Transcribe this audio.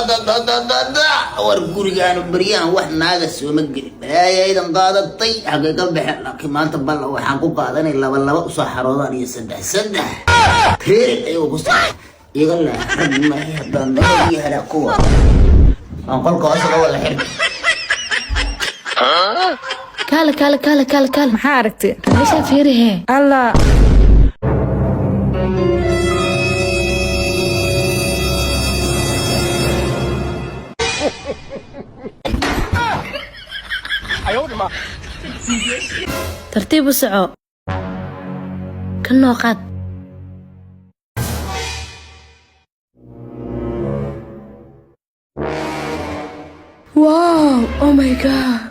Da war, gurigaanu beryahan wax naaga sooma gelin. Balaayaydan qaadatay, xaggay ka baxeen? Laakiin maanta balla waxaan ku qaadanay laba laba usoo xaroodaan iyo saddex saddex training ayagoo ku socda. Iga leh rag maahi haddaan meel iyo helaa kuwa aan qolka hoose ka wada xirta. Kaale, kaale, kaale, kaale, kaale. Maxaa aragtay? Meeshaa fiiri hee. Allah! Tartiib u soco, ka noo qaad. Wow, oh my God!